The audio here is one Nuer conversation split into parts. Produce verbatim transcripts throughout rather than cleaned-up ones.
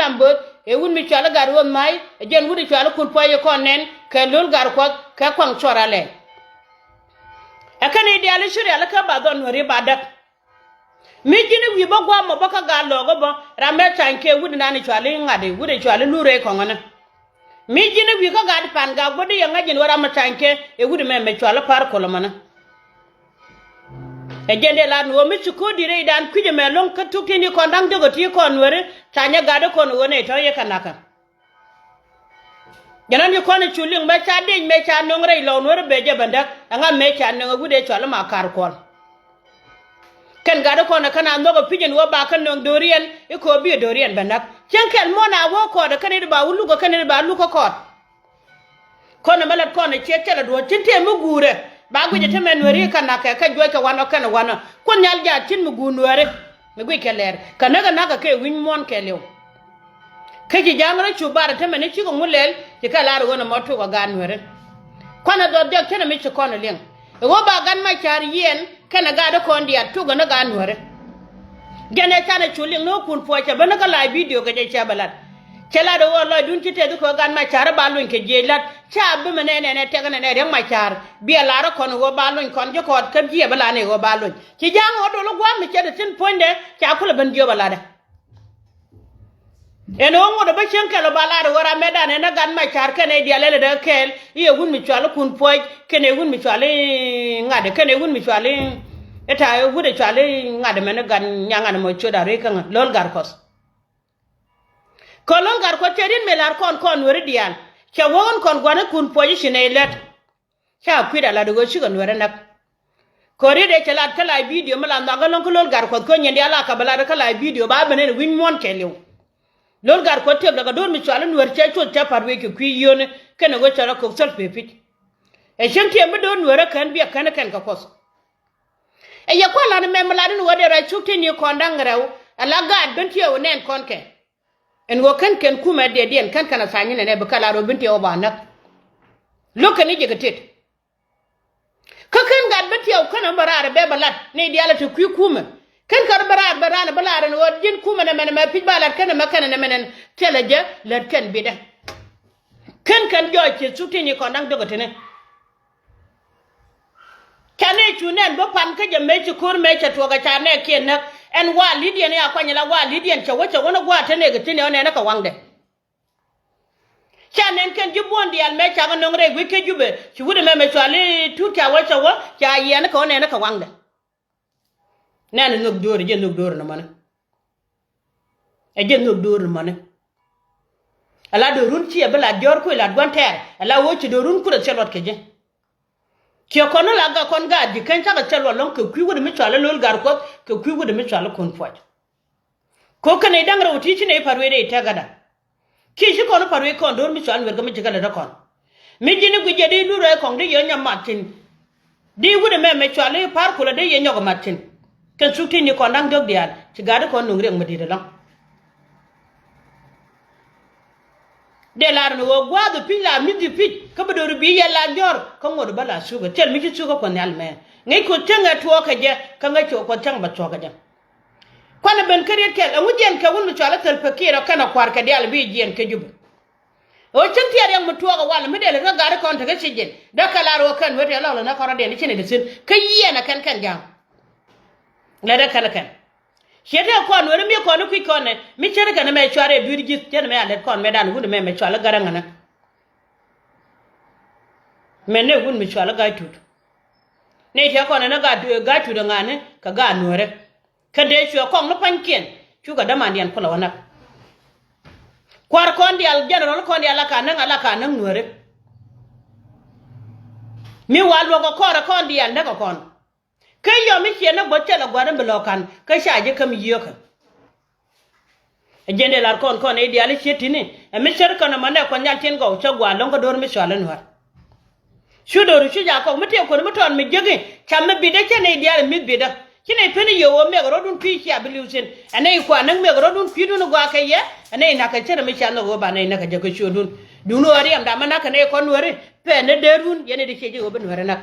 Ram Böth, ɛ wut mi cɔal i̱ Gatwäth Ma̱a̱y, ɛ jɛn wut i̱ cɔal i̱ Kun Puɔc i̱ kɔn nɛn kɛ Lo̱l Garkɔth kɛ Kuaŋ Cuɔr Alɛɛl. Ɛ kɛn i̱ diaal i̱ ci rial i̱ kä ba dhɔn Nuääri ba däk. Mi ji̱n i̱ wi̱i̱ bä gua̱a̱m ɔ bä kä gaat lɔɔk ɔ bä ram mɛ ca̱ny kɛ wut inan i̱ cɔal i̱ ŋa̱t i̱ wut i̱ cɔal i̱ Lur i̱ kɔŋä ni. Mi ji̱n i̱ wi̱i̱ kä gaat pan gak guätdi yɛ ŋa̱c in wä ram mɛ ca̱ny kɛ ɛ wut imɛ mɛ cɔal i̱ Pa̱a̱r Kolomani. Ɛ jɛn dee lar ni ɣöö mi ci ko̱o̱r di̱t rɛydan kui̱c ɛmɛ lo̱ŋ kä thuk tin i̱ kɔn da̱ŋ diɔ̱k ɛ ti kɔn Nuääri ca nyɛ gat i̱ kɔn ɣöö nɛy tɔ̱ yɛ kɛ nakä. Jɛn ɣän i̱ kɔn i̱ cu liŋ mɛ ca diec mɛ ca nöŋ rɛy lɔw Nuääri bɛ jɛ bändäk ɛŋa mɛ ca nöŋ ɛ wi̱cdɛ cɔal i̱ ma ka̱r kuɔl. Kɛn gat i̱ kɔn ɛ kɛn a nhɔk ɛ pi̱c ɛn ɣöö ba kɛ nöŋ do̱riɛn i̱ kɛ ɣöö bi ɛ do̱riɛn bändäk cieŋ kɛl muɔ̱n a wä kɔɔt ɛ kɛn i̱ ba wä luk ɛ kɛn i̱ ba luk kä kɔɔt. Kɔn ɛmɛ lät kɔn ɛ ciɛ cɛ lɛ duɔ̱ɔ̱r tin tëë mi guurɛ ba guic ɛ te mɛ Nuääri kä na̱kɛ kä juɔc kɛ wanɔ kɛn ɛ wanɔ Kuoth Nhial jaat tin mi guur Nuääri. Mi guic kɛ lɛr kɛ näk ɛ na̱kɛ kɛ wi̱ny muɔ̱ɔ̱n kɛɛliw. Kä ci ja̱a̱ŋ rɔ cu bar ɛ te mɛ ni cikɛ ŋu lɛl ci kɛ lar ɛ ɣöö nɛ mɔ tuk ɛ gaat Nuääri. Kuanɛ dhɔth jɔk cänɛ mi ci kɔn ɛ liŋ ɛ ɣöö ba gat mac ca̱a̱r yiɛn. Kɛnɛ gaat i̱ kɔn diaal tuk ɛn i̱ gaat Nuääri. Jɛn ɛ canɛ cu liŋ ni ɣä Kun Puɔc cɛ ben i̱ kä la̱a̱c bidio kɛ jɛ cɛ bɛ lat. Cɛ lat ɛ ɣöö lɔcdun ci tɛth i̱ kɛ ɣöö gaat mac ca̱a̱r i̱ ba luny kɛ jiëc lat ca bi mi nɛnɛ nɛ tɛk ɛnɛ nɛ riäŋ mac ca̱a̱r biɛ lar i̱ kɔn ɣöö ba luny kɔn ji̱ kɔɔt kä jiɛ bi lar ni ɣöö ba luny ci ja̱a̱ŋ ɣöö dol i̱ gua̱a̱m mi cɛ te thi̱n puɔ̱nydɛ ca kulɛ ben jiöp ɛ latdɛ. Ɛn ɣöö ŋot ɛ bä cieŋ kɛl ɔ ba lar ɛ ɣöö ram mɛtdan ɛn ɛ gat mac ca̱a̱r kɛn ɛ diaal ɛ lɛ dee kɛɛl i̱ ɛ wut mi cɔal i̱ Kun Puɔc kɛn ɛ wut mi cɔal i̱ ŋa̱t kɛn ɛ wut mi cɔal i̱ ɛ ta̱a̱ ɛ wut ɛ cɔal i̱ ŋa̱t ɛmɛn i̱ gat nyaŋan ɛmɔ ciöt a rɛy käŋä Lo̱l Garkɔth. Kɛ Lo̱l Garkɔth cɛ ri̱n mëë la̱r kɔn kɔn Nuääri diaal cɛ wä ɣän kɔn gua̱n i̱ Kun Puɔc i̱ ci nɛy lät. Ca kui̱t a lat ɛ ɣöö cikɛ Nuäärä näk. Kɛ riet ëë cɛ lat kä la̱a̱c bidio mi la nhɔakä lɔ̱ŋ kä Lo̱l Gatkuɔth kä nyin diaal a kɛ bä lat kä la̱a̱c bidio ba ben ɛn wi̱ny muɔ̱ɔ̱n kɛɛliw. Lo̱l Gatkuɔth tëkdɛ kɛ do̱r mi cɔal i̱ Nuäär cɛ cuɔth cɛ pa̱t wec kɛ kui̱ yio̱o̱ni kɛnɛ ɣöö cɛ rɔ kök thäl pee pi̱c. Ɛ cieŋ tiɛm bi do̱r Nuäärä kɛn biɛ kɛn kɛn kɛ Kuɔth. Ɛ yɛ kua̱r la̱t ɛmɛ mi lat ɛn ɣöö dee ruac thuk ti ni kɔn da̱ŋ rɛw ala gaat ben tiɛɛw nɛn kɔn kɛ. Ɛn ɣöö kɛn kɛn kumɛ dee diɛn kɛn kɛn a tha̱a̱ny nɛnɛ bi kɛ lar ɣöö bin tiɛɛw ba näk. Lo̱k kɛn i̱ jɛ kɛ tet. Kä kɛn gat ben tiɛɛw kɛn ɛmɛ bɛ raar ɛ bɛ bɛ lat nɛy diaal ɛ te kui̱ kumɛ. Kɛn kɛ rɔ bɛ raar bɛ raan ɛ bɛ lar ɛn ɣöö ji̱n kumɛ nɛmɛ nɛmɛ pi̱c ba lat kɛn ɛmɛ kɛn ɛ nɛmɛ nɛn thilɛ jɛ lät kɛn bitdä. Kɛn kɛn jɔɔc ciɛ thuk ti ni kɔn da̱ŋ diɔ̱k ɛ tini. Ca nɛy cu nɛn bä pan kä jɛ mëë ci ko̱r mëë cɛ tuɔɔk ɛ ca nɛɛkiɛn näk. Ɛn wa li̱tdiɛn ya kuany la wa li̱tdiɛn cɛ wä cɛ wä ni gua̱a̱r te nɛɛk ɛ thi̱n ɛ ɣän nɛn ɛ kɛ waŋdɛ. Ca nɛn kɛn ji̱ buɔ̱n diaal mëë cakɛ nöŋ rɛy gui̱c kä Jubɛ ci wut ɛmɛ mɛ cɔal i̱ Tut ca wä cɛ wä ca yiɛn kä ɣän nɛn ɛ kɛ waŋdɛ. Nɛn ɛ nhök do̱r ɛ jɛ nhök do̱r ɛ nɔmɔni. Ɛ jɛ nhök do̱r ɛ nɔmɔni. Ala do̱run ci ɛ bi la jɔ̱ɔ̱r kui̱ la gua̱n tɛɛr ala ɣöö ci do̱run kurɛ thil luɔt kɛ jɛ. Ciɛ kɔn ni la gak kɔn gaat ji̱ kɛn cakɛ thil luɔt lɔ̱ŋ kɛ kui̱ wut mi cɔal i̱ Lo̱l Gatkuɔth kɛ kui̱ wut mi cɔal i̱ Kun Puɔc. Ko̱ kɛn i̱ da̱ŋ rɛw ti ci nɛy pa̱t wee dee i̱ tɛk gätdä. Kiɛ ci kɔn i̱ pa̱t wee kɔn do̱r mi cɔal Nuɛr kɛ mi ci kɛ lät ɛ kɔn. Mi ji̱n i̱ guic jɛ di lurɛ kɔŋ di yɛ nyɔk mat thi̱n. Di wut ɛmɛ mɛ cɔal i̱ Pa̱a̱r Kulɛ di yɛ nyɔk mat thi̱n. Kɛn thuk ti ni kɔn da̱ŋ diɔ̱k diaal ci gaat i̱ kɔn nuŋ riɛk mi di̱i̱t ɛlɔ̱ŋ. Dee lar ni ɣöö gua̱a̱th ɛ pi̱c la mi̱th i̱ pi̱c kä bi do̱ri bi yɛ la jɔ̱ɔ̱r kä ŋot bä la thukä thil mi ci thukä Kuɔth Nhial mɛ. Ŋäc Kuoth cäŋ ɛ tuɔɔk kɛ jɛ kä ŋäc Kuoth cäŋ bɛ thuɔ̱k kɛ jɛ. Kuanɛ ben kä riet kɛl ɛŋu jiɛn kɛ wun mi cɔal i̱ Thɛl Pɛ Kiir ɔ kɛn ɛ kua̱r kɛ diaal bi jiɛn kä Jubɛ. Ɣöö cäŋ tiɛɛr riɛk mi tuɔɔk ɛ wal mi dee lät kä gat i̱ kɔn tekɛ ci jiɛn dee kɛ lar ɣöö kɛn wet ɛ lɔk lät nä kɔn rɔ diɛn i̱ ci nɛ kɛ thi̱n kä yiɛn ɛ kɛn kɛn ja̱a̱ŋ. Lät ɛ kɛn ɛ kɛn. Ciɛ tëë kɔn weri mi kɔn i̱ kui̱c kɔn ɛ mi cär kɛn ɛmɛ cuar ɛ dui̱r ji̱th cän ɛmɛ a lät kɔn mɛ dan wun ɛmɛ mɛ cual i̱ gat aŋänä. Mɛn ni wun mi cual i̱ gat tut. Ni tiɛ kɔn ɛn i̱ gat tut aŋänä kɛ gat nuäärä. Kä dee cuɛ kɔŋ ni pa̱nykiɛn cukɛ dämandiɛn kulɛ wä näk. Kua̱r kɔn diaal jɛnɛrɔl kɔn diaal la ka näŋ ala ka näŋ nuäärä. Mi wa luɔk kɛ kɔrɛ kɔn diaal näk kɛ kɔn. Kä yɔm i̱ ciɛ ni guɔ̱th cɛ lɛ gua̱r in bi lɔ̱ɔ̱k ka̱n kä ca ji̱ käm yio̱kä. Ɛ jɛn dee lar kɔn kɔn i̱ diaal i̱ ciet ti̱ni ɛ mi cär kɛn ɔmɔ nɛ kuɔth nyal tin gɔw cä gua̱a̱r lɔ̱ŋ kä do̱r mi cɔal i̱ nuäär. Cu do̱r cu ca kɔk mi tëë kuɔn mi tɔɔn mi jiäki ca mi bitdä cä nɛy diaal i̱ mi̱th bitdä. Ci nɛy pen i̱ yio̱w ɣöö mɛk rɔ̱dun kui̱ cia bi li̱w thi̱n ɛ nɛy kua̱r näk mɛk rɔ̱dun kui̱dun i̱ gua̱a̱k kɛ yɛ ɛ nɛy na̱k kɛ cär mi ca nhɔk ɣöö ba nɛy näk kɛ jɛ kä ciötdun. Duundä ɣöö riɛmda mi na̱k kɛ nɛy kɔn nuääri pɛn ni dee run yɛn i̱ di ciɛ ji̱ ɣöö bi nuääri näk.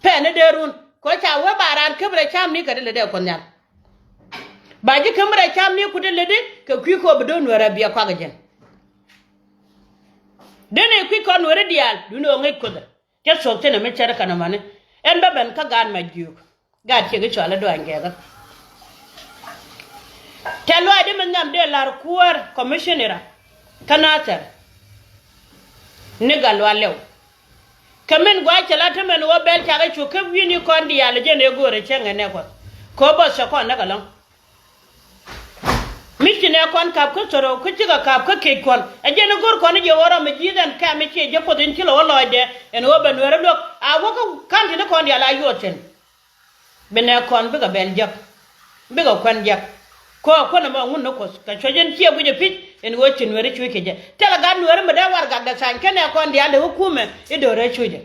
Pɛn ni dee run kɛ ca wee ba raan käp rɛ cam ni kɛ ti lɛ dee kuɔth nhial. Ba ji̱ kä mi rɛy cam ni kut ilidi kɛ kui̱ kɔ bi do̱n Nuɛrɛ biɛ kuak jɛn. Dee ni kui̱ kɔn Nuɛri diaal duni ɣöö ŋäc Kuoth ɛ. Cä thuɔ̱k thi̱n ɛ mi cär kɛn ɛmɔni. Ɛn bä ben kä gaat Majiök. Gaat ciek i̱ cɔal i̱ Duany Gɛɛkä. Tɛ̈th lɔaacdi mi nhiam dee la̱r kuäär commissioner kä Nathɛr ni Gatluak Lɛw. Kɛ min gua̱a̱c cɛ la te mɛn ɣöö bɛl cakɛ cu käp wi̱i̱ni kɔn diaal ɛ jɛn ëë göörä cäŋ ɛ nɛk Kuɔth. Kɛ ɣöö bä cɛ kɔn näk ɛlɔ̱ŋ. Mi ci nɛ kɔn ka̱p kä thorou kä cikɛ ka̱p kä kec kɔn. Ɛ jɛn i̱ go̱r kɔn i̱ jɛ ɣöö ram mi ji̱th ɛn kɛ̈m i̱ ciɛ jɛ Kuoth in ci lɛ wä lɔcdɛ ɛn ɣöö bɛ Nuɛɛri luäk a wä kä ka̱n ti̱n i̱ kɔn diaal a yuɔth thi̱n. Bi nɛ kɔn bikɛ bɛl jek. Bikɛ kuɛn jek. Kɔ kuän ɛmɔ ŋun ni Kuoth kɛ cuɔ̱c in ciɛ guic ɛ pi̱c ɛn ɣöö ci Nuɛɛri cuc kɛ jɛ. Thilɛ gat Nuɛɛri mi dee warɛgakdɛ tha̱a̱ny kä nɛ kɔn diaal dee wä kumɛ i̱ do̱rɛ cucɛ.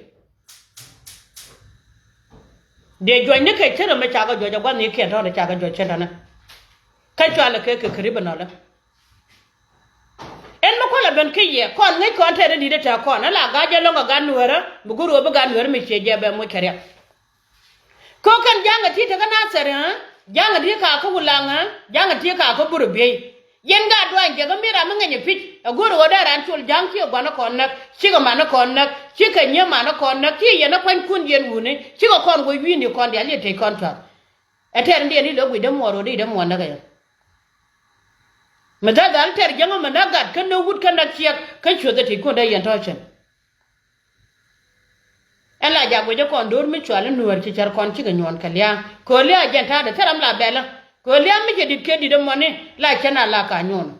Dee juɔ̱cni kɛ cärä mi cakɛ juɔ̱c ɛ gua̱thnikiɛn tɔ̱ ni cakɛ juɔ̱c cin tɔ̱nɛ. Kä cualɛ kɛ kɛ criminal. Ɛn mi kualɛ ben kä yɛ kɔn ŋäc kɔn tɛɛrɛ di̱t ɛ tɛ̈ kɔn ala ga̱a̱c jɛ lɔ̱ŋ ɛ gat Nuɛɛrä mi go̱r ɣöö bi gat Nuɛɛrä mi ciɛ jɛ bɛ moc kɛ riɛk. Kä kɛn ja̱ŋ ɛ ti tekä Nathɛr ɛ ja̱ŋ ɛ ti kakä Wulaŋ ɛ ja̱ŋ ɛ ti kakä Burɛ Biey. Yɛn gaat Duany Gɛɛkä mi ram mi ŋäcɛ pi̱c ɛ go̱o̱rɛ ɣöö dee raan col ja̱ŋ cikɛ gua̱n ni kɔn näk cikɛ man ni kɔn näk cikɛ nyiee man ni kɔn näk ci yɛn ni kuanykun yɛn wuni cikɛ kɔn wä wi̱i̱ni kɔn diaal yɛ tec kɔn cua̱th. Ɛ tɛɛr in diɛn i̱ lɛ guic dee muɔɔr ɣöö dee dee muɔɔr näk ɛ yɛ. Mi dhal dhal tɛɛr jiäŋä mi näk gat kä näk wut kä näk ciɛk kä cueth ɛ tec kun dee yɛn tɔ̱ cin. Ɛn la jak guic ɛ kɔn do̱r mi cual i̱ Nuäär ci cär kɔn cikɛ nyuɔ̱ɔ̱n kɛ lia̱a̱ŋ kɛ ɣöö lia̱a̱ŋ jɛn ta̱a̱dɛ thil ram la bɛlä kɛ ɣöö lia̱a̱ŋ mi cɛ di̱t kɛ di̱t ɛmɔni la cɛ na la ka nyuɔ̱ɔ̱n.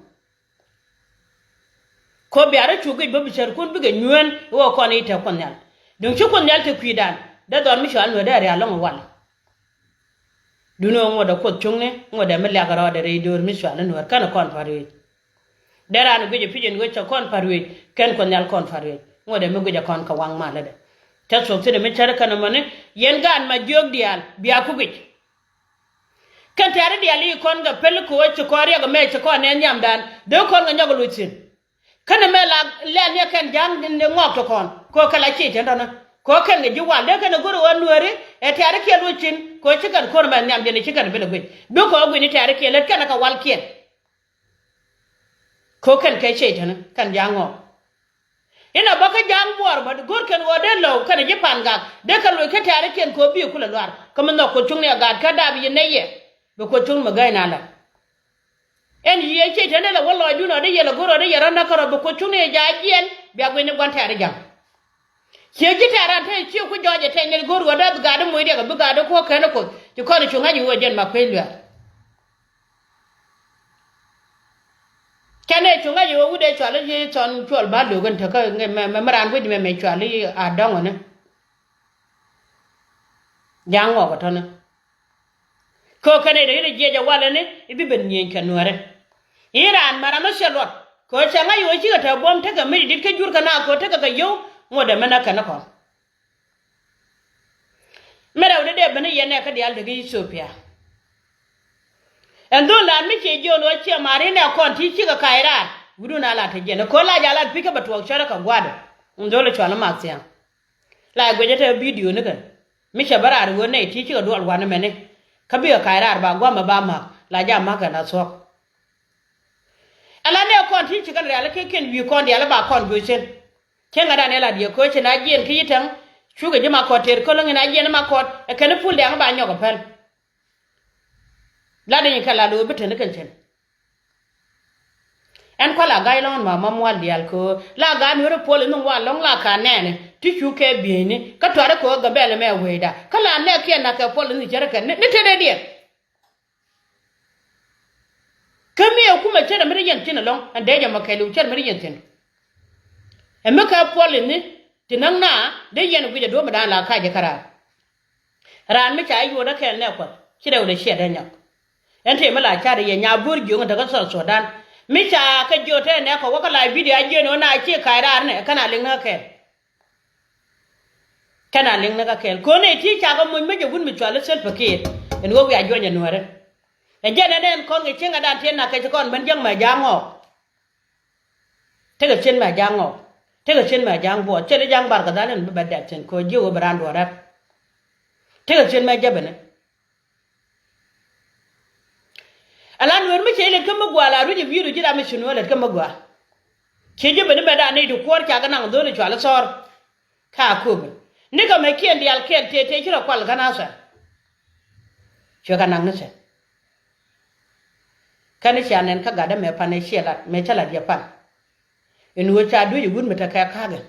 Kɛ ɣöö bia rɔ cuk guic bä bi cärkun bikɛ nyuään i̱ ɣöö kɔn i̱ te Kuoth Nhial. Duŋ ci Kuoth Nhial te kui̱dan dee dhɔr mi cual Nuäär dee rial lɔ̱ŋ i̱ wal. Duundɛ ŋuɔ̱tdɛ Kuoth cuŋni ŋuɔ̱tdɛ mi liak rɔɔdɛ rɛy döör mi cual i̱ Nuäär känɛ kɔn pa̱r ruëëc. Dee raan guic ɛ pi̱c ɛn ɣöö cɛ kɔn pa̱r ruëëc kɛn Kuoth Nhial kɔn pa̱r ruëëc ŋuɔ̱tdɛ mi guic ɛ kɔn kɛ waŋ malädɛ. Cä thuɔ̱k thi̱n ɛ mi cär kɛn ɛmɔni yɛn gaat Majiök diaal bia ku guic. Kɛn tɛ̈ri diaal i̱ kɔn kɛ pɛl kɛ ɣöö ci kɔn riɛk ɛmɛ ci kɔn nɛn nhiamdan dee kɔn kɛ nyɔk ɛ loc thi̱n. Kän ɛmɛ la lɛl ni ɛ kɛn ja̱a̱ŋ ni ŋɔɔk ti kɔn kɛ ɣöö kɛ la ciec tɛn tɔ̱nä kɛ ɣöö kɛn kɛ ji̱ wal dee kɛn ɛ go̱r ɣöö Nuääri ɛ tɛ̈ri kiɛ loc thi̱n kɛ ɣöö ci kɛn ko̱r ɛmɛ nhiam jɛn ci kɛn bi lɛ guic bi kɛ ɣöö guicni tɛ̈ri kiɛ lät kɛn ɛ kɛ walkiɛn. Kɛ ɣöö kɛn kɛ ciec tɛn kɛn ja̱a̱ŋ ŋɔɔk. Inɔ bä kä ja̱a̱ŋ buɔɔr bä go̱r kɛn ɣöö dee lɔw kɛn ji̱ pa̱a̱n gak dee kɛ loc kä tɛ̈rikiɛn kɛ ɣöö bi kulɛ luaar kä mi nhɔk Kuoth cuŋni ɛ gaat kä dap yi nɛy yɛ. Bi Kuoth cuŋni mi gäy na lät. Ɛn yiëë ciec tɛn dee lɛ wä lɔcdun ɔ dee yɛ lɛ go̱r ɔ dee yɛ rɔ näk kärɔ bi Kuoth cuŋni ɛ ja̱a̱c jiɛn bia guic ni gua̱n tɛ̈ri ja̱ŋ. Cië ji̱ tɛ̈ran te cië ku jɔɔc ɛ tɛny ni go̱r ɣöö dee gaat moc riɛk ɛ bi gaat kuɔ̱k kɛn Kuoth ci kɔn cu ŋa̱c ɣöö jɛn ma kuec luɛɛr. Kɛn ɛ cu ŋa̱c ɣöö wut ɛ cual i̱ thɔn cuɔl ba lo̱k ɛn tekä mɛ mɛ raan wec mɛ mɛ cual i̱ a dɔ̱ŋ ɣöni. Ja̱a̱ŋ ŋɔɔk ɛ tɔ̱ni. Kɛ ɣöö kɛn ɛ rɛy rɛ jiɛc ɛ walɛ ni i̱ bi ben nyiëëny kɛ Nuäärɛ. I̱ raan mɛ ram mi cɛ luɔt kɛ ɣöö cɛ ŋa̱c ɣöö cikɛ te buɔ̱m tekɛ mi di̱t kä jur kɛ na kɛ ɣöö tekɛ kɛ yio̱w ŋuɔ̱tdɛ mi näk kɛn kɔn. Mi rɛwdɛ dee ben i̱ yɛn nɛ kä diaal dee kä Ithiopia. Ɛn dhol lat mi ciɛ jiön ɣöö ciɛ ma̱a̱r inɛ kɔn ti cikɛ kac raar wi̱dun a lat te jiɛn ɛ ko̱l la ja̱ lat pi̱c kä bɛ tuɔɔk cärä kɛ gua̱a̱dɛ. Ɛn dhol ɛ cual i̱ Math Thiaŋ. La guic ɛ te bidio ni kɛn mi cɛ bä raar ɣöö nɛy ti cikɛ duɔl wanɛ mɛni. Kä bikɛ kac raar ba gua̱a̱mɛ ba ma̱a̱k la ja̱ ma̱a̱k kɛn a thuɔ̱k. Ala nɛ kɔn ti ci kɛn rialikiɛn wi̱i̱ kɔn diaal ba kɔn juɔc cin. Cieŋ ŋa̱dan ɛ la diɛ kööc cin a jiɛn kä yi tɛŋ. Cukɛ ji̱ ma kɔt tëër kä lo̱ŋ in a jiɛn ma kɔt ɛ kɛn pul diaŋ ba nyɔk ɛ pɛl. La dee nyin kɛ la lo̱o̱ bi teni kɛn cin. Ɛn kua̱ la ga̱y lɔ̱ŋ ma ma mual diaal köö la ga̱a̱ nueeri puɔl in nhɔŋ wa lɔ̱ŋ la ka nɛɛni ti cukɛ bieyni kä tuari köö gabɛɛl mɛ wecda kä la nɛɛkiɛn na kɛ puɔl in cärɛ kɛn ni tëë dee diɛn. Kä mi ɛ kumɛ cärɛ mi ri yɛn thi̱n ɛlɔ̱ŋ ɛn dee jɛ mɔ kɛɛliw cärɛ mi ri yɛn thi̱n. Ɛ mi kɛ puɔl i̱ni ti näk na dee yɛn guic ɛ duɔ̱ɔ̱p mi da̱a̱n la kac ɛ käraar. Raan mi ca yuɔ̱ɔ̱dä kɛɛl nɛ kuɔth ci rɛw dee ciɛ dee nyɔk. Ɛn tëë mi la ca̱r yɛ nya bo̱r jiöŋ in tekä South Sudan mi ca kɛ jiöt tɛɛ nɛ kɔ wä kä la bidio a jiön ɣän a ci kac raar nɛ kɛn a liŋ nä kɛɛl. Kɛn a liŋ ni kä kɛɛl köön ëë ti cakɛ moc mi jɛ wut mi cual i̱ Salva Kiir. Ɛn ɣöö wiaa juɔ̱ny ɛ nuääri. Ɛ jɛn ɛn ɛn kɔn kɛ cieŋ ɛ dan tiɛn na kɛ ci kɔn ben jäŋ mɛ ja̱a̱ŋ ɔɔk. Tekɛ cien mɛ ja̱a̱ŋ ɔɔk. Tekɛ cien mɛ ja̱a̱ŋ buɔɔth cɛ li ja̱a̱ŋ barkɛ dhal ɛn bi bɛ dɛk thi̱n kɛ ɣöö ji̱ ɣöö bɛ raan duɔ̱ɔ̱r rɛp. Tekɛ cien mɛ jäpɛ ni. Ala Nuɛr mi cɛ ilɛt kä mi gɔaa la ruic i̱ wi̱i̱du ji̱ ram mi ci Nuɛr lɛt kä mi gɔaa. Ciɛ ji̱ ben imɛ da̱a̱n nɛy ti kuɔ̱r ca kɛ naŋ dho̱l i̱ cua lɛ thɔɔr. Ka Akobo. Ni kɛ mɛ kiɛn diaal kɛl tëë tëë ci rɔ kual kä Nathɛr. Cuɛ kɛ naŋ ni thɛn. Kɛn i̱ cia nɛn kä gatdä mɛ pan ɛ ciɛ lat mɛ cä lat yɛ pan. Ɛn ɣöö ca duec i̱ wut mi te kɛ ka̱a̱kɛ.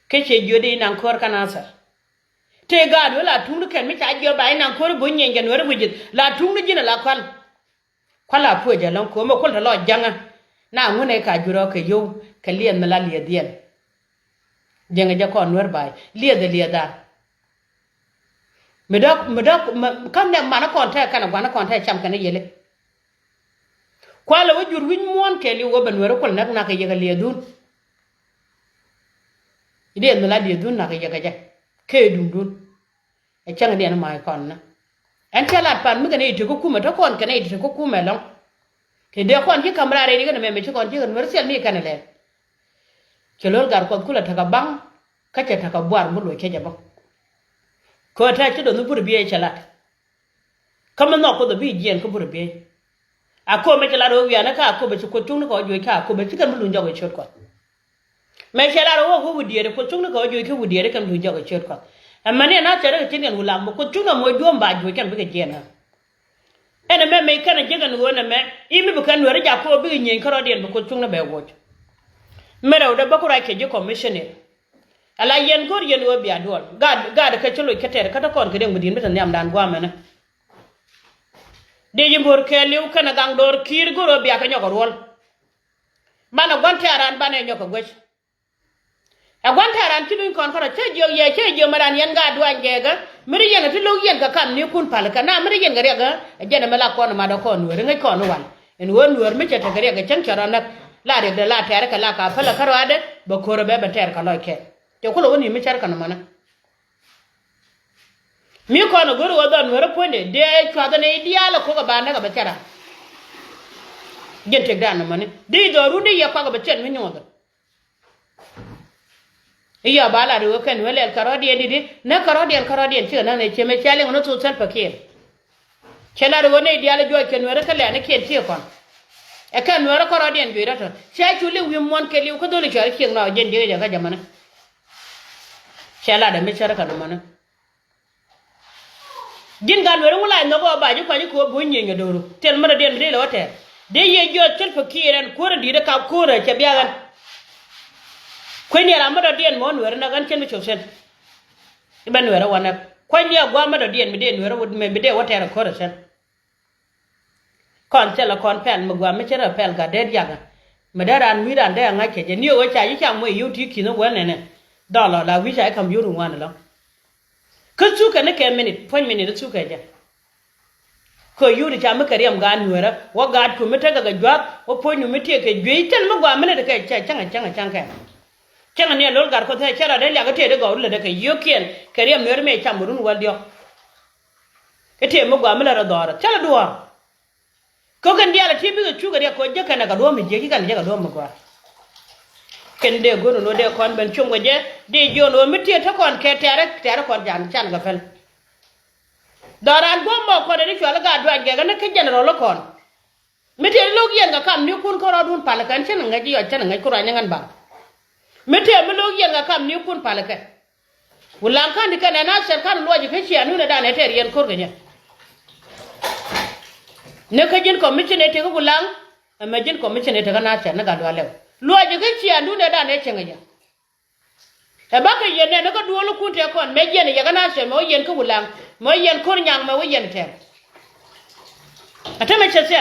Kä ciɛ jiöt i̱ naŋ ko̱r kä Nathɛr. Tëë gaat wee la tuŋni kɛn mi ca jiɔp ba inaŋ ko̱ri bo̱ny nyieeny kɛn wee ri wi̱cit la tuŋni ji̱n ala kual. Kual a puɔc ɛlɔ̱ŋ ko̱o̱mɛ kul te lɔ ja̱ŋä. Na ŋun ɛ ka jurɔ kɛ yio̱w kɛ liɛth mi la liɛth yɛn. Jiɛŋɛ jɛ kɔn nuer ba̱a̱c liɛth ɛ liɛth a. Mi dɔ̱k mi dɔ̱k mi kam nɛ man kɔn tɛ kɛn gua̱n kɔn tɛ cam kɛn yeli. Kualɛ wä jur wi̱c muɔ̱ɔ̱n kɛɛliw wä bɛ nuɛri kul näk nak kɛ yɛkɛ liɛɛdun. Idiɛ mi la liɛɛdun nak kɛ yɛkɛ jɛ kɛ duŋdun. Ɛ cäŋ idiɛn ma̱a̱c kɔn ni ɛn cɛ lat pan mi kɛn i̱ ti kä kumɛ te kɔn kɛn i̱ ti kä kumɛ lɔ̱ŋ. Ti dee kɔn ci ka̱m raar rɛy di kɛn mɛmɛ ci kɔn ci kɛ nuɛri thil ni kɛn ilɛ. Cɛ lo̱l gar kuɔth kulɛ tekɛ baŋ. Kä cɛ tekɛ buar mi luɔc cɛ jɛ bä. Kɛ ɣöö tɛ̈ ci do̱th ni bur biey cɛ lat. Kä mi nhɔk kuoth ɛ bi jiɛɛn kä bur biey. Akobo cɛ lat ɣöö wiaani kä Akobo ci kuoth cuŋni kɛ ɣöö juɔc kä Akobo ci kɛn mi luny jɔk ɛ ciöt kuɔth. Mɛ cɛ lat ɣöö kä wi̱diɛɛri kuoth cuŋni kɛ ɣöö juɔc kä wi̱diɛɛri kɛn luny jɔk ɛ ciöt kuɔth. Ɛmɛni ɛn a cɛ rɛ kɛ ci niɛn wulaŋ bä kuoth cuŋni ɛmɔ juɔ̱ɔ̱m ba juɔc kɛn bikɛ jiɛɛn ɣä. Ɛn ɛmɛ mɛ kɛn ɛ jiäk ɛn ɣöö nɛmɛ i̱ mi bi kɛn nuɛri jak kä ɣöö bikɛ nyieny kärɔɔdiɛn bi kuoth cuŋni bɛ woc. Mi rɛwdɛ bä ku ruac kɛ ji̱ commissioner. Ala yɛn go̱r yɛn ɣöö bia duɔl gaat gaat kä ci loc kä tɛr kä te kɔn kɛ riɛŋ mi di̱i̱n mi te nhiamdan gua̱a̱mɛnɛ. Dee ji̱ bo̱r kɛɛliw kɛnɛ gaŋ do̱r ki̱i̱r go̱r ɣöö bia kɛ nyɔk ɛ ruɔl. Banɛ gua̱n tɛ̈ran banɛ nyɔk kɛ guec. Ɛ gua̱n tɛ̈ran ci luny kɔn kärɔ cä jiök yɛ cä jiök mɛ ran yɛn gaat duany gɛɛkä mi ri yɛn kɛ ti lo̱k yɛn kɛ kam ni kun pal kɛ na mi ri yɛn kɛ riɛk ɛ jɛn ɛmɛ la kɔn ɛ mat ɛ kɔn nueeri ŋäc kɔn ɛ wal. Ɛn ɣöö nueer mi cɛ tekɛ riɛk ɛ cäŋ cɛ rɔ näk la riɛkdɛ la tɛ̈r kɛ la ka päl ɛ kärɔadɛ bɛ ko̱r ɛ bɛ bɛ tɛ̈r kɛ lɔc kɛn. Cɛ kulɛ wä ni mi cär kɛ nɔmɔni. Mi kɔn a go̱r ɣöö dhɔn nueerä puɔ̱nydɛ dee cuathä ni diaal a ko̱k a ba näk a bɛ cä ram. Ji̱n tëkdan nɔmɔni di dhɔrun di yɛ kuak a bɛ cɛn mi nyuɔthä. I̱ yɔ ba lat ɣöö kɛn wee lɛl kärɔɔdiɛn di̱t i̱ näk kärɔɔdiɛn kärɔɔdiɛn cikɛ näk ni ciemɛ cɛ liŋ ni thok Salva Kiir. Cɛ lat ɣöö nɛy diaal juɔc kɛ nueerä kä lɛ̈ɛ̈nikiɛn cië kɔn. Ɛ kɛn nueerä kärɔɔdiɛn juëc rɔ̱tɔ cɛ cu liŋ wi̱i̱ muɔ̱ɔ̱n kɛ li̱w kä dholi cuarɛ ciëŋ nɔ jiɛn jiɛk jɛ kä jɛ mäni. Cɛ lat ɛ mi cärä kɛ nɔmɔni. Ji̱n gat nueeri ŋu lac nhɔk ɣöö ba ji̱ kuany i̱ kɛ ɣöö bo̱o̱ny nyieny kɛ do̱ru thil mi dɔ̱diɛn mi dee lɛ wä tɛɛr dee yiëë jiɔth Salva Kiir ɛn kuäärä di̱i̱t ɛ kap ko̱o̱rä cɛ biak ɛn. Kuecni ɛ ram mi dɔ̱diɛn mɛ wä nueeri näk ɛn cien mi cop thi̱n. I̱ bɛ nueeri wä näk kuecni ɛ gua̱a̱m mi dɔ̱diɛn mi dee nueeri mi bi dee wä tɛɛr ɛ ko̱o̱rä thi̱n. Kɔn thilɛ kɔn pɛl mi gua̱a̱m mi ci rɛ pɛl gat dee diakä. Mi dee raan wi̱i̱ raan dee ɛ ŋa̱c kɛ jɛ ni ɣöö ca ji̱ cam wee yio̱w ti ki̱n i̱ wä nɛnɛ. Dhɔl ɔ la wi̱i̱ ca ji̱ ka̱m yio̱w ri ŋuan ɛlɔ̱ŋ. Kä thukɛ ni kɛ minit puɔ̱ny minit thukɛ jɛ. Kä yut ca mi kɛ riɛm gaat nueerä wä gaat ku mi tekɛ kɛ jua̱th wä puɔ̱ny nu mi tiek kɛ juey thil mi gua̱a̱ mi lät kɛ cɛ cäŋ cäŋ cäŋ kɛ. Cäŋ ni a lo̱l gat kuɔth thɛ cɛ rɔ dee liak i̱ tëë di gɔw ri lät kɛ yio̱kiɛn kɛ riɛm nueerä mi cam run wäl diɔ̱k. I̱ tëë mi gua̱a̱ mi lät rɔ dhɔɔrä thil duɔ̱ɔ̱r. Kɛ kɛn diaal a ti bikɛ cukɛ riɛk kɛ jek kɛn ɛ kɛ duɔ̱ɔ̱m mi jiäk ci kɛn jek kɛ duɔ̱ɔ̱m mi gɔaa. Kɛn dee go̱n ɛn ɣöö dee kɔn ben com kɛ jɛ dee jiɔn ɣöö mi tiee te kɔn kɛ tɛ̈rɛ tɛ̈rɛ kɔn can can kɛ pɛl. Dhɔran guɔ̱m mɔ kɔn ɛ ni cual i̱ gaat duany gɛk ɛn kä jɛnɛrɔl i̱ kɔn. Mi tiee lo̱k yɛn kɛ kam ni kun kärɔɔdun pal kɛn cin ŋäc i̱ yɔc cin ŋäc ku ruany ni ŋän baŋ. Mi tiee mi lo̱k yɛn kɛ kam ni kun pal kɛ. Wulaŋ ka̱n ti kɛn ɛ na thɛr ka̱n luɔc i̱ kä ciaandun ɛ dan ɛ tɛr yɛn ko̱r kɛ nyɛ. Ni kä ji̱n commission ɛ tekä wulaŋ. Ɛmɛ ji̱n commission ɛ tekä na thɛr ni gat dualɛ luɔc i̱ kä ciaandun ɛ dan ɛ cieŋ ɛ jɛ. Ɛ bakɛ yɛn nɛn ni kä duɔl ikun tɛ kɔn mɛ yɛn ɛ yɛ kä na thɛr mɛ wä yɛn kä wulaŋ mɛ wä yɛn ko̱r nyaŋ mɛ wä yɛn tɛr. Ɛ tämɛ cɛ thɛr.